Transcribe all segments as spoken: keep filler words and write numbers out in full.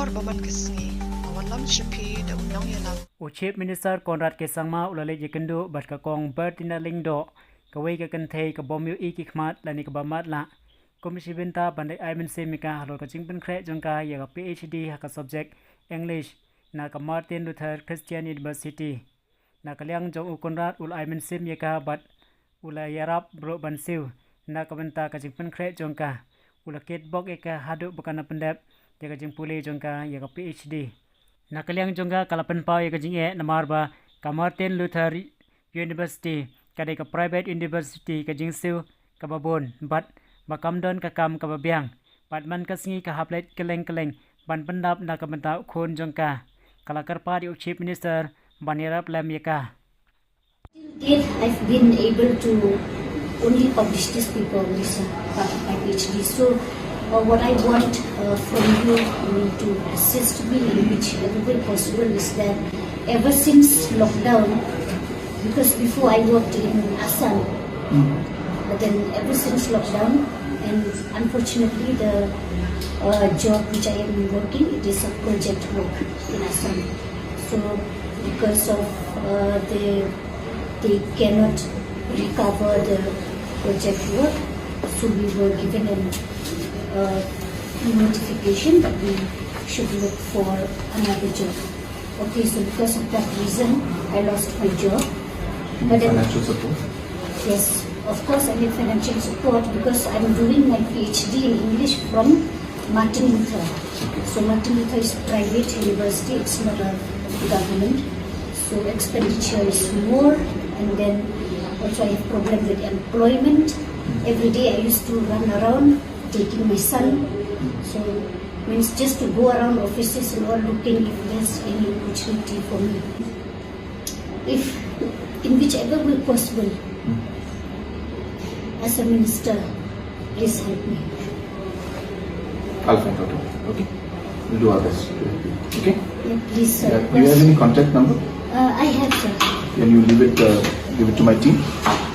Or ba man ka sngi, a wallam sha phi da u nongïalam. U Chief Minister Conrad K Sangma u la leit ïakynduh bad ka Kong Bertina Lyngdoh, kawei ka kynthei ka bym ïohi ki khmat lane kaba matlah, kum shi bynta ban leit ai mynsiem ïa ka halor ka jingpynkhreh jong ka ïa ka PhD ha ka subject English na ka Martin Luther Christian University. Na ka liang jong u Conrad u la ai mynsiem ïa ka bad u la ïarap briew ban siew na ka bynta ka jingpynkhreh jong ka. U la kit bok ïa ka haduh ba kan pyndep ïa ka jingpule jong ka ïa ka PhD. Na ka liang jong ka, ka la pynpaw ïa ka jingeh namar ba ka Martin Luther University ka dei ka private university ka jingsiew kaba bun bad ba kam don ka kam kaba biang. Bad man ka sngi ka hap leit kylleng kylleng ban pyndap na ka bynta u khun jong ka. Ka la kyrpad ïa u Chief Minister ban ïarap lem ïa ka. Till date, I've been able to only publish this paper, this uh, part of my PhD. So, uh, what I want uh, from you, I mean, to assist me in whichever way possible is that ever since lockdown, because before I worked in Assam, but then ever since lockdown, and unfortunately the uh, job which I am working, it is a project work in Assam. So because of uh, the they cannot recover the project work, so we were given a uh, notification that we should look for another job. Okay, so because of that reason, I lost my job. But then, financial support? Yes, of course I need financial support because I'm doing my PhD in English from Martin Luther. Okay. So Martin Luther is a private university, it's not a government. So expenditure is more, and then also I have problem with employment. Every day I used to run around taking my son. So means just to go around offices and all looking if there's any opportunity for me. If in whichever way possible, as a minister, please help me. I'll find out. Okay. We'll do our best. Okay? Yeah, please, sir. Yeah. Do you have any contact number? Uh, I have, sir. Can you leave it, uh, give it to my team?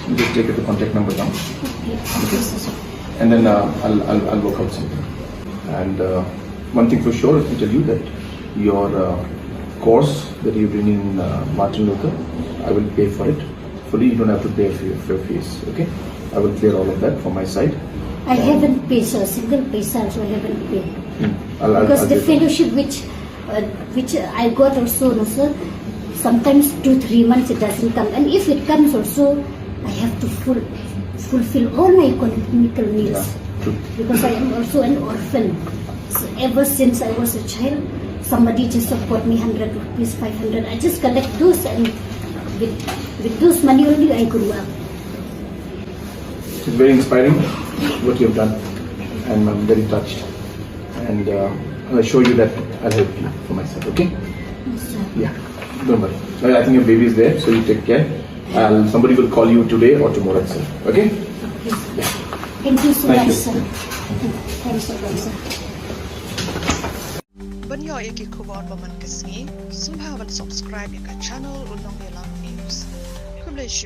You just take the contact number down. Okay, yes, sir. And then uh, I'll, I'll, I'll work out something. And uh, one thing for sure, let me tell you that your uh, course that you're doing in uh, Martin Luther, I will pay for it fully. You don't have to pay for your, for your fees, okay? I will clear all of that from my side. I haven't paid, sir. Single paisa also I haven't paid. I'll, I'll, Because I'll the get- fellowship which uh, which I got also, no, sir, sometimes two, three months it doesn't come. And if it comes also, I have to full, fulfill all my economical needs. Yeah, true. Because I am also an orphan. So ever since I was a child, somebody just support me hundred rupees, five hundred. I just collect those, and with, with those money only I grew up. It's very inspiring what you have done, and I'm very touched. And uh, I'll assure you that I'll help you for myself, okay? Yes, sir. Yeah, don't worry. Well, I think your baby is there, so you take care. I'll, somebody will call you today or tomorrow itself, okay? Thank you so Thank much, you. Sir. Thanks so much, sir. Ban ïoh ïa ki khubor ba man ka sngi, sngewbha ban subscribe ïa ka channel U Nongïalam News. Khublei shibun.